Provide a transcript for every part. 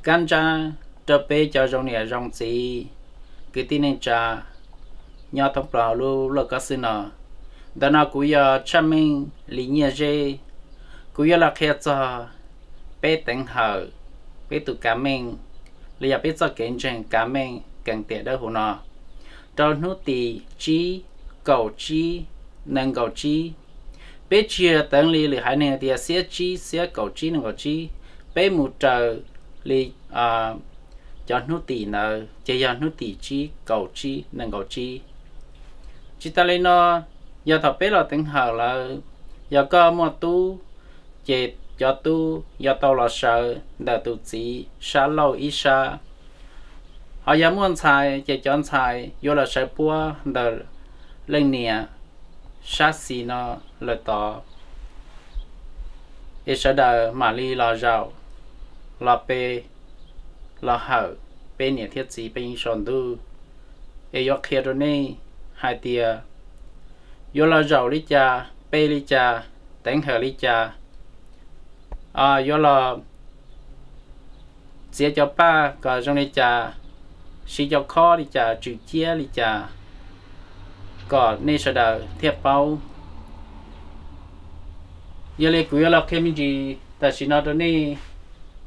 Kab ntsab rau peb cov zoo niam zoo txiv, kwv tij neej tsa nyob thoob plaws hauv lub lauj kaub xwb no. Ntawm no kuv yog Tshaj Meej Lis Nyiaj Zeb, kuv yuav los qhia txog peb teev hawm, peb tus kav meej, los yog peb txoj kev ntseeg kav meej kees tiam dawb huv no rau hnub tim tsib, kaum tsib, nees nkaum tsib. Peb tsis yog teev li lwm haiv neeg tias xiab tsib, xiab kaum tsib, nees nkaum tsib. Peb mus raws li cov hnub tim ntawd ces yog hnub tim tsib, kaum tsib, nees nkaum tsib. Tsis tas li no, yog thaum peb los teev hawm lawm, yog koj muaj tub, ces cov tub yuav tau los sawv ntawm tus txiv sab laug ib sab. Ho yog muaj ntxhais ces cov ntxhais yuav los sawv puab ntawm leej niam sab xis no lawm tod, es sawv daws mam li los zaum, los pe, los hawm peb niam thiab txiv peb yeej saum ntuj. Es yuav qhia rau nej hais tias yuav los zaum li cas, pe li cas, teev hawm li cas, yuav los txiav cov paj kom zoo li cas, siv cov khob li cas, tswm ciab li cas, kom nej sawv daws thiaj paub. Yog li kuv yuav los qhia me ntsis tam sim no rau nej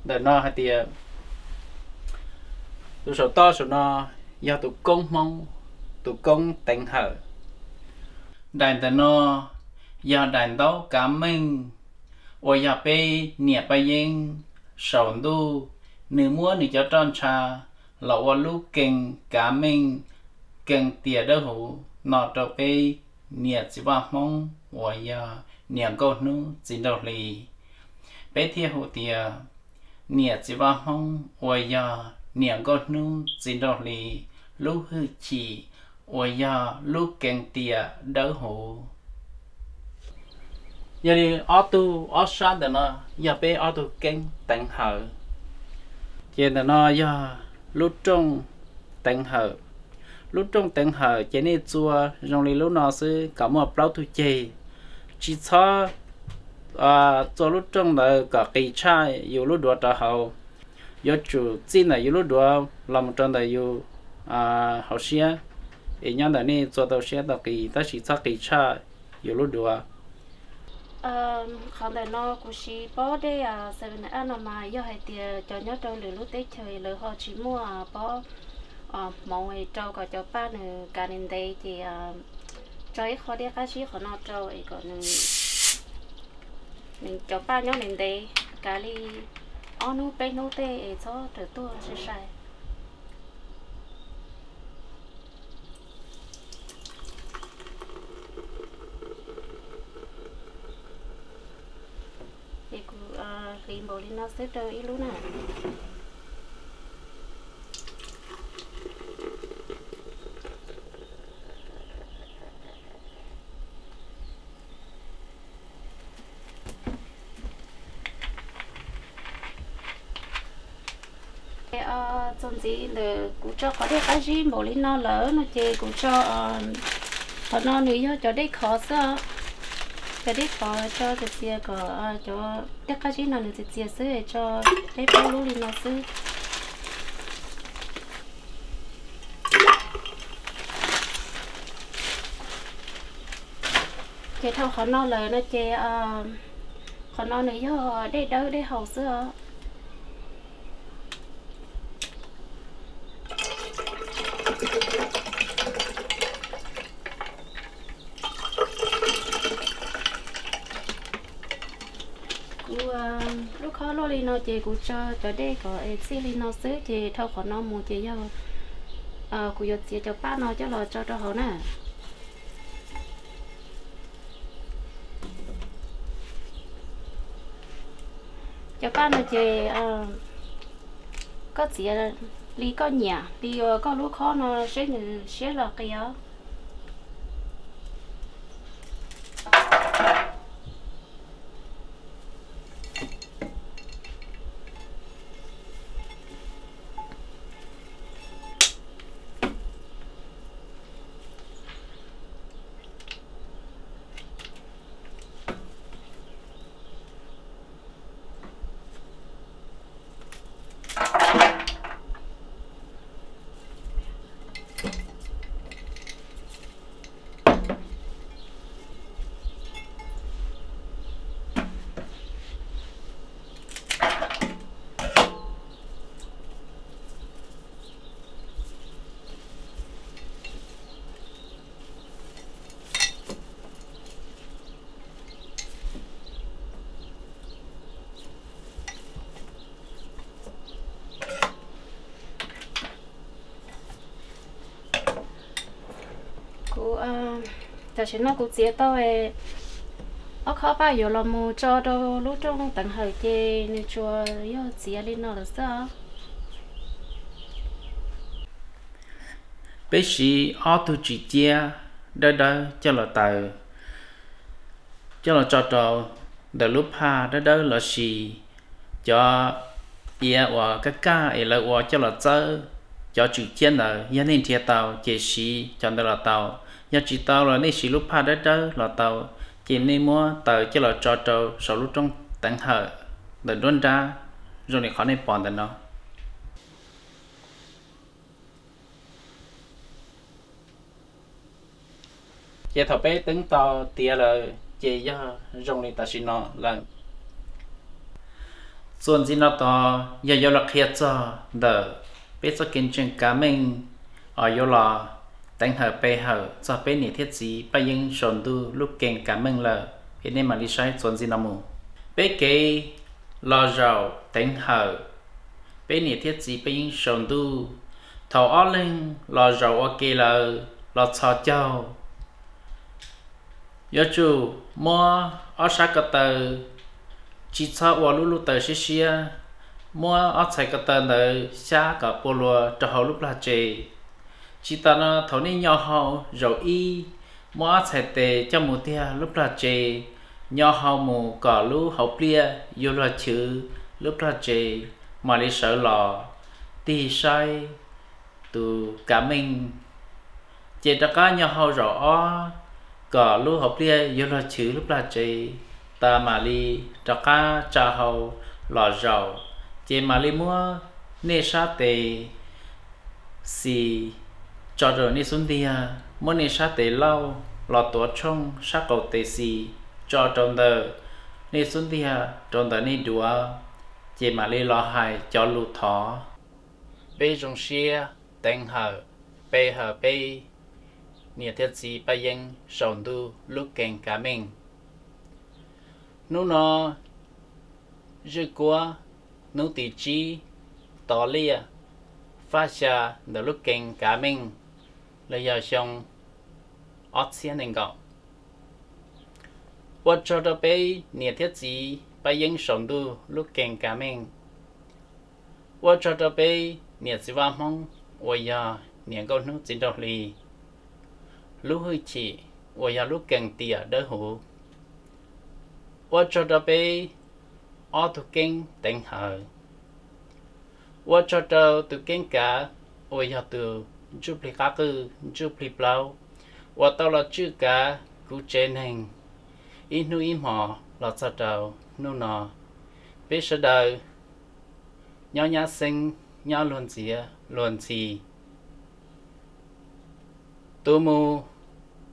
ntawm no hais tias tus saum toj saum no yog tus koob Hmoob, tus koob teev hawm. Daim ntawm no yog daim ntaub kav meej uas yog peb niam Paj Yeeb saum ntuj, nws muab nws cov roj ntsha los ua lub kee kav meej, kee tiam dawb huv no rau peb niam txiv vaj Hmoob uas yog niam nkauj hnub txiv nraug hli. Peb thiaj hu tias niam txiv vaj Hmoob uas yog niam nkauj hnub txiv nraug hli lub hwj chim uas yog lub kee tiam dawb huv. Yog li ob tug ob sab ntawm no yog peb ob tug keeb teev hawm. Ces ntawm no yog lub rooj teev hawm. Lub rooj teev hawm ces nej txua zoo li lub no xwb kom muaj plaub tug ceg. Tsis txhob txua lub rooj ntawd kom qis tshaj yus lub duav rau hauv. Yuav tsum txij ntawm yus lub duav los mus rau ntawm yus hauv siab, es nyob ntawm nej txua tau siab tau qis tab sis txhob qis tshaj yus lub duav. Qhov ntawm no kuv siv pob dej seven up no mas yog hais tias cov nyob rau lwm lub teb chaws lawv ho tsis muaj pob hmoov rau kom cov paj nws kav nws ntev ces tso ib qho dej qab zib qhov no rau es kom nws cov paj nyob ntev ntev, kav li ob hnub peb hnub tej es txhob rawm tuaj sai sai. Es kuv hliv npaum li no xwb rau ib lub na. Txuas ntxiv ntawm kuv tso qhov dej qab zib npaum li no lawm no ces kuv tso, qhov no nws yog cov dej khov xwb os. Cov dej khov tso txias txias kom cov dej qab zib no nws txias txias xwb, tso peb plaub lub li no xwb. Ces dhau qhov no lawm no ces qhov no nws yog dej dawb dej haus xwb os. Kuv lub khob luaj li no ces kuv tso cov dej kom es txij li no xwb ces dhau qhov no mus ces yog kuv yuav txiav cov paj no coj los tso rau hauv na. Cov paj no ces koj txiav li koj nyiam, li uas koj lub khob no seb nws siab los qis os. Tam sim no kuv txiav tau ob khob paj yuav los mus tso rau lub rooj teev hawm ces nws tsuas yog txiav li no lawm xwb os. Peb siv ob tug tswm ciab dawb dawb coj los taws, coj los tso rau ntawm lub phaj dawb dawb lossis cov iav uas kaj kaj es lawv ua coj los txawb cov tswm ciab ntawd. Yog nej nrhiav tau ces siv cov ntawd los tau, yog tsis tau los nej siv lub phaj dawb dawb los tau. Ces nej muab taws coj los tso rau saum lub rooj teev hawm ntawm nruab nrab zoo li qhov nej pom ntawm no. Ces thaum peb teeb tau tiav lawm ces yog zoo li tam sim no lawm. Txuas ntxiv no tod yog yuav los qhia txog ntawm peb txoj kev ntseeg kav meej os, yuav los teev hawm pe hawm txog peb niam thiab txiv Paj Yeeb saum ntuj lub keeb kav meej lawm, es nej mam li saib txuas ntxiv no mus. Peb kev los zaum teev hawm peb niam thiab txiv Paj Yeeb saum ntuj, thaum ob leeg los zaum ua ke lawm los txhos caug, yuav tsum muab ob sab ko taw tsis txhob ua lub lub taw siab siab, muab ob txhais ko taw ntawd xyab kom pua luas rau hauv lub plag tsev. Tsis tas no thaum nej nyo hau zaum ib, muab ob txhais tes coj mus tiag lub plag tsev, nyo hau mus kom lub hauv pliaj yuav luag chwv lub plag tsev, mam li sawv los tig saib tus kav meej. Ces rov qab nyo hau zaum ob kom lub hauv pliaj yuav luag chwv lub plag tsev, tas mam li rov qab tsa hau los zaum. Ces mam li muab nej sab tes xis tso rau nej xub ntiag, muab nej sab tes laug los tuav tshooj sab qaum tes xis tso rau ntawm nej xub ntiag rau ntawm nej duav, ces mam li los hais cov lus thov. Peb zoo siab teev hawm pe hawm peb niam thiab txiv Paj Yeeb saum ntuj lub keeb kav meej. Hnub no zwj kuab hnub tim tsib tov liaj faj xya ntawm lub keeb kav meej los yog xyoo ob txhiab nees nkaum. Ua tsaug rau peb niam thiab txiv Paj Yeeb saum ntuj lub keeb kav meej. Ua tsaug rau peb niam txiv vaj Hmoob uas yog niam nkauj hnub txiv nraug hli, lub hwj chim uas yog lub keeb tiam dawb huv. Ua tsaug rau peb ob tug keeb teev hawm. Ua tsaug rau tus keeb kav uas yog tus ntsuj plig qab qwj ntsuj plig plaub uas tau los tswj kav kuv tsev neeg ib hnub ib hmos los txog rau hnub no. Peb sawv daws nyob nyab xeeb, nyob luag ntxhiav luag ntxhi. Tus mus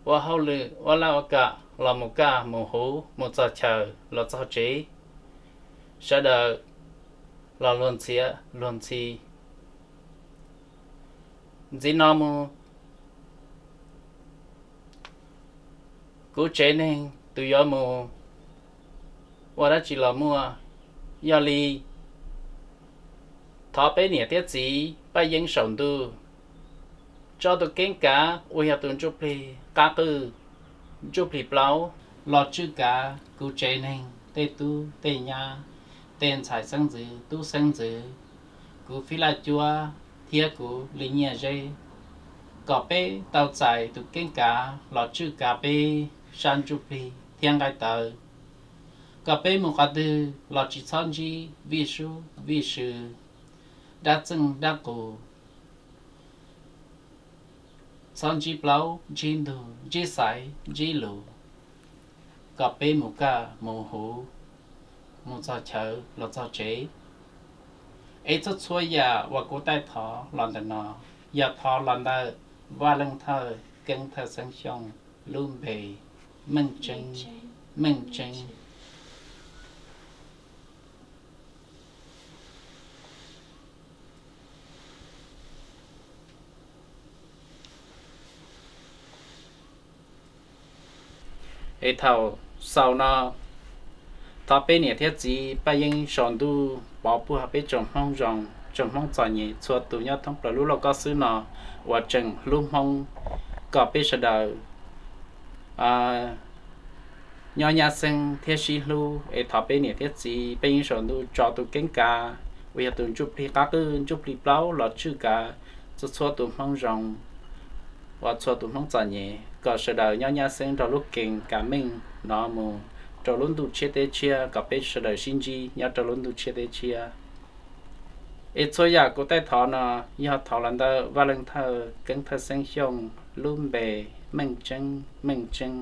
ua hauj lwm ua laj ua kam los mus kaj mus huv mus txog chaw los txog tsev, sawv daws los luag ntxhiav luag ntxhi. Ntxiv no mus kuv tsev neeg tus yuav mus ua dab tsi los muaj. Yog li thov peb niam thiab txiv Paj Yeeb saum ntuj tso tus keeb kav uas yog tus ntsuj plig qab qwj ntsuj plig plaub los tswj kav kuv tsev neeg tej tub tej nyab, tej ntxhais xeeb ntxwv tub xeeb ntxwv, kuv fib laj cuab thiab kuv li nyiaj zeb, kom peb tau txais tus keeb kav los tswj kav peb sab ntsuj plig thiab nqaij tawv, kom peb mus qhov twg los tsis txhob ntsib vij sub vij sw, dab txeej dab qus, txhob ntsib plaub ntsib ntug ntsib xaiv ntsib lus, kom peb mus kaj mus huv mus txog chaw los txog tsev. Es txhua txhua yam uas kuv taij thov los ntawm no yog thov los ntawm Vaj Leej Thawj Keeb Thawj Xeeb Xyooj lub npe, Meej Tseeb, Meej Tseeb. Es thaum xaus no, thov peb niam thiab txiv Paj Yeeb saum ntuj pov puag peb tsoom Hmoob zoo, tsoom Hmoob txom nyem txhua tus nyob thoob plaws lub lauj kaub xwb no uas tseem hlub Hmoob, kom peb sawv daws nyob nyab xeeb thiab sib hlub, es thov peb niam thiab txiv peb yeej saum ntuj tso tus keeb kav uas yog tus ntsuj plig qab qwj ntsuj plig plaub los tswj kav txhua txhua tus Hmoob zoo, uas txhua tus Hmoob txom nyem, kom sawv daws nyob nyab xeeb nrog lub keeb kav meej no mus rau lub ntuj tshiab teb tshiab, kom peb sawv daws sib ntsib nyob rau lub ntuj tshiab teb tshiab. Es txhua yam kuv taij thov no yog thov los ntawm Vaj Leej Thawj Keeb Thawj Xeeb Xyooj lub npe, Meej Tseeb, Meej Tseeb.